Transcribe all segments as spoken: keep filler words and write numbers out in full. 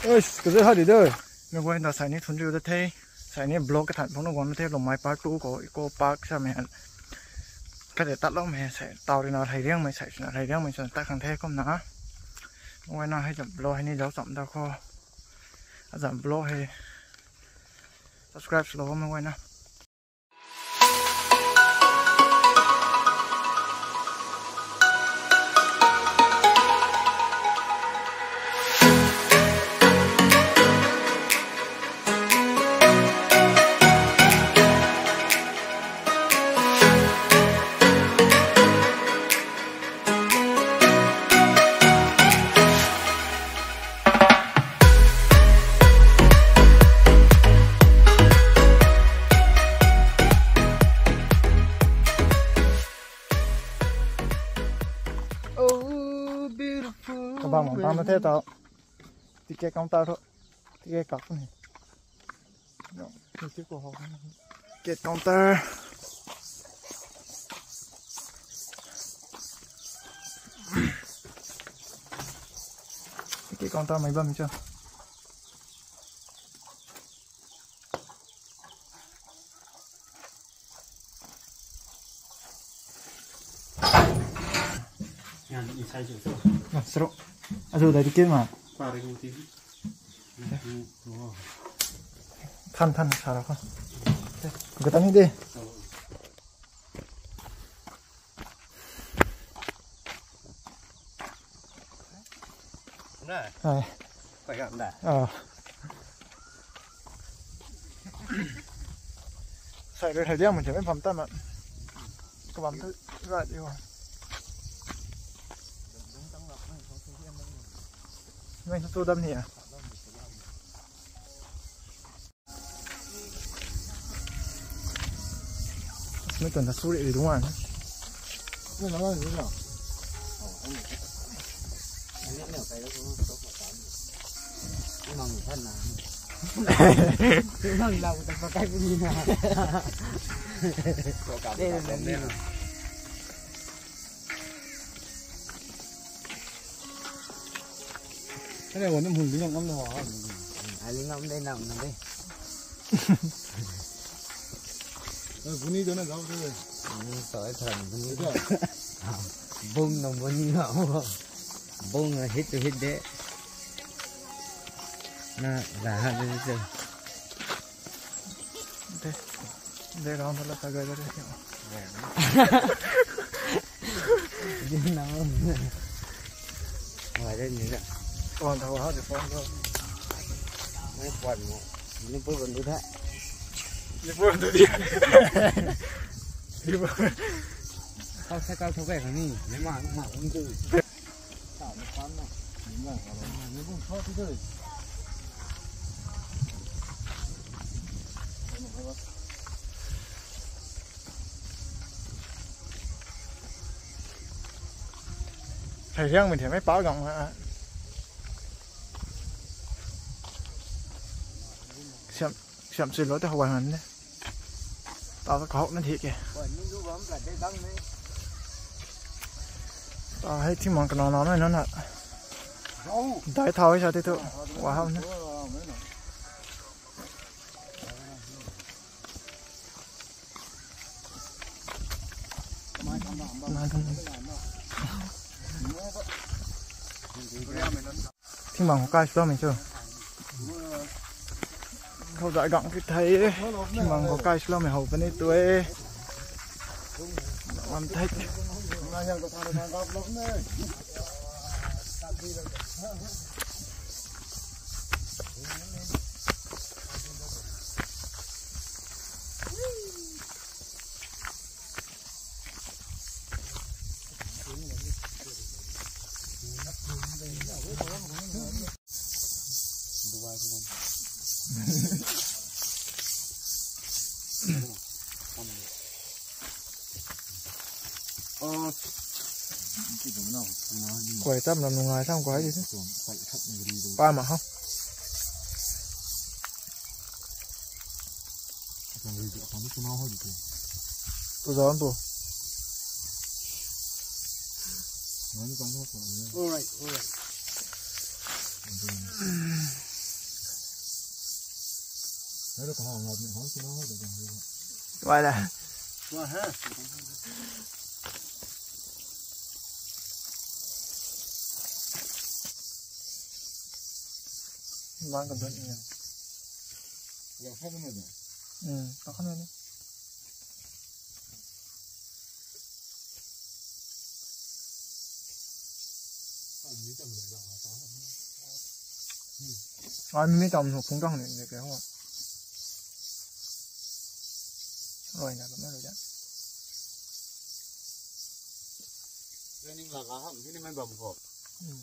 Eish, kazai ha di de. Mei guayna sai ni thun riu da the. Sai ni vlog kathan phung na guang na the, Lungmei part two khou, Eco Park sa mei. Kate tat lou mei, sai tau rui na hei riang mei, sai suna hei riang mei, suna tat khang the kum na. Mei guayna hei zam vlog hei ni zauc cham da khou. Azam vlog hei subscribe swlou mei guayna. Oh, beautiful. Kabang bang tam the tau. Ticket counter tho. Ticket kak ni. Ticket counter. Ticket counter mei bam cho. Yan inside chu chu. Ah, sro. Azu dai ticket ma. Pari ngu ti. Than than sa ra ko. Gata ni de. Nai. Hai. Koi gam da. Ah. Sai rui hai diang mun cham pham ta ma. Kabam tu rai di wa. Mei tu dam ni a. Mei tuan ta suri ri dung an. Mang lau ta pakai puni na. Ka ne wo nim hun ling ngam na ho. Ai ling ngam de, nam na de. Buni tu na gau tu. Soi tharan buni. Bung na buni na. Bung na hit tu hit de. Na la ha de tu. De, de round la ta ga de. Din na. Wai de ni da. Phone tho ha de phone tho. Mei puan mo. Ni pu ban du da. Ni pu ban du di. Ni pu. Kau sa kau tho kai kani. Ni ma ma ung tu. Thei riang mei thei mei pa gang a. Siam, siam sui lo te how ai han de. Ta ta kahok na thi ke. Ta hei thing mang kanaw naw na na. Dai thau hei sa te tu. Wa hau na. Thing mang khou kai slow mei chu. Khou zai gang ki thei. Thing mang khou kai slow mei how puni tu e. Lam thei. Kuay tam ram nungai sam kuay di. Pa ma ha. Tu zan tu. Alright, alright. Why that? Wah ha. Bang ka dun ni. Ya, kha na de. Hmm, ka kha na de. Ai mi tam nu phung tang ni de ke ho. Rui na ka na rui da. Training la ka ham ni mai bam ko. Hmm.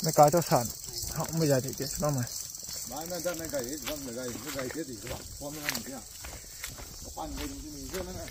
Mei kai tu san. Hak mei zai ti ti suna mei. Mai na dat na gai, dat na gai, na gai ti ti suna. Pom na ni ya. Pan gai ni ni na.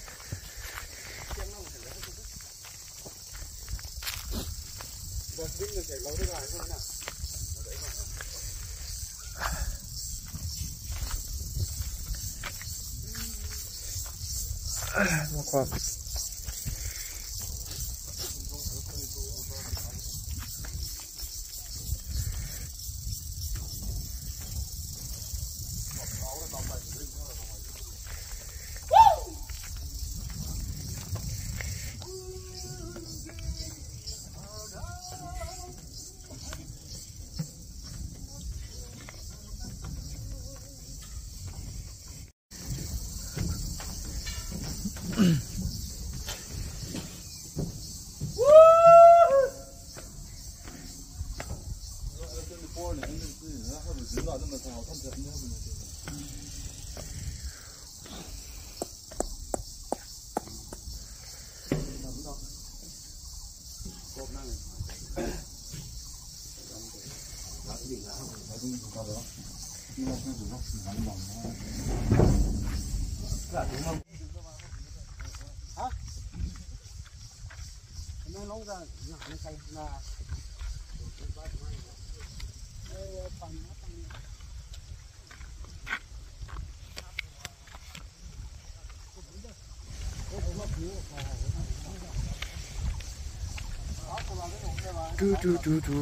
Tu, tu, tu, tu.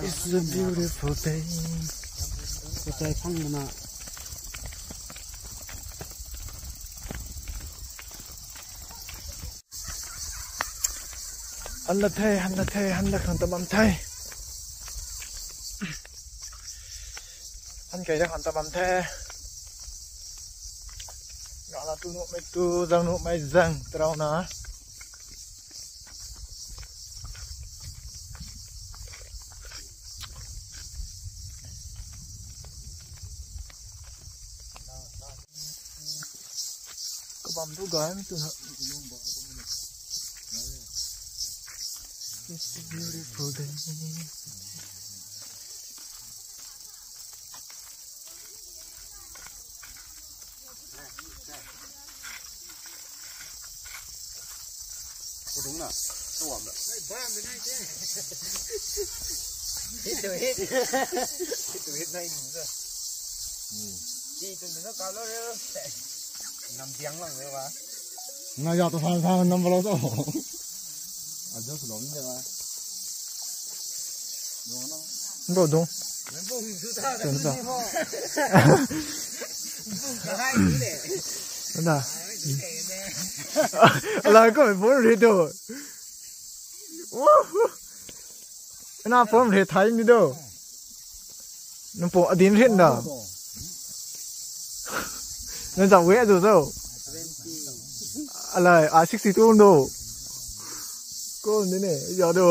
It's a beautiful day. Kutai phang mana. Han la the, han la the, han la khang ta bam the. Han kai da khang ta bam the. Ga la tu nuhmei tu, zang nuhmei zang, tarau na. Kabam tu gay mi tu na. It's a beautiful day. Kudung na, tuam da. Hit to hit. Hit to hit na inung sa. Hit to na kalo re. Nam diang lang re wa. Nga ya to san san nam balo to. Adjust lou ni de wa. Ndo dung. Ndo dung. Ndo. Alai kum phone re do. Na phone re thai ni do. Nang pu adin rin da. Nang zam we do do. Alai a sixty two do. Kum ni ne ya do.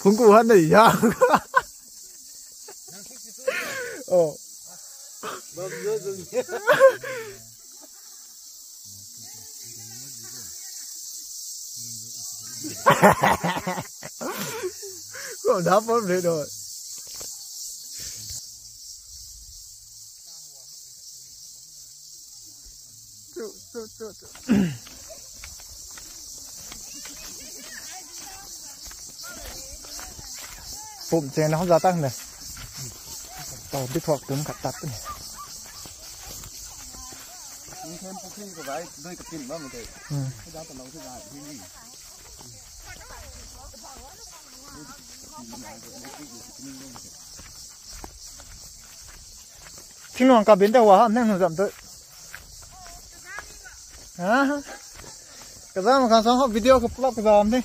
Phone ku han de ya. Oh. Kum da phone re do. Pum cheng na hou za tang de. Tau bi thuak tum khat tat ni. Thingluang kabin ta wa ha nang zam tu. Ha? Kazam khan sang ho video ka plop kazam ni.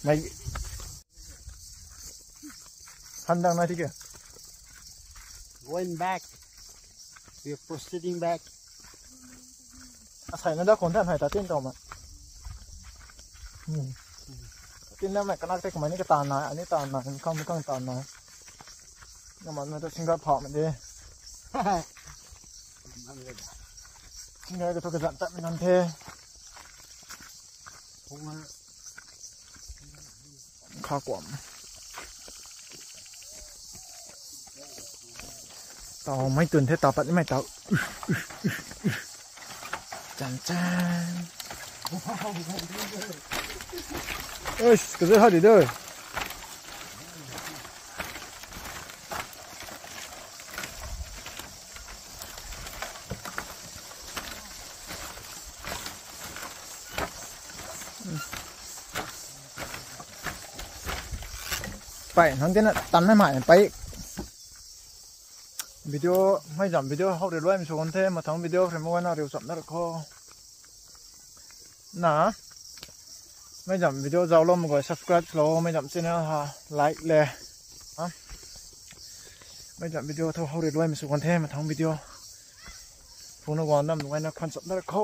Mai. Handang na thik e. Going back. We are proceeding back. Asai na da khon than hai ta tin tau ma. Hmm. Tin na mai kanak te kamai ni ka tan na, ani tan na, khang khang tan na. Na man na ta single pha ma de. Single ka to ka zan ta mi nan the. Kha kuam. Tau mai tun the, tau pat mai tau. Chan chan. Eish, ka zai ha di de. Pai, nang tina tan mai mai pai. Video, mei zam video hou ri luai mi sw kan the, mathang video rui ma wana riu cham na ra kho. Na, mei zam video zauc lou ma goi subscribe lou, mei zam channel ha like le. Ha? Mei zam video thu hou ri luai mi sw kan the, mathang video. Phung na guang nam nungai na khwan cham na ra kho.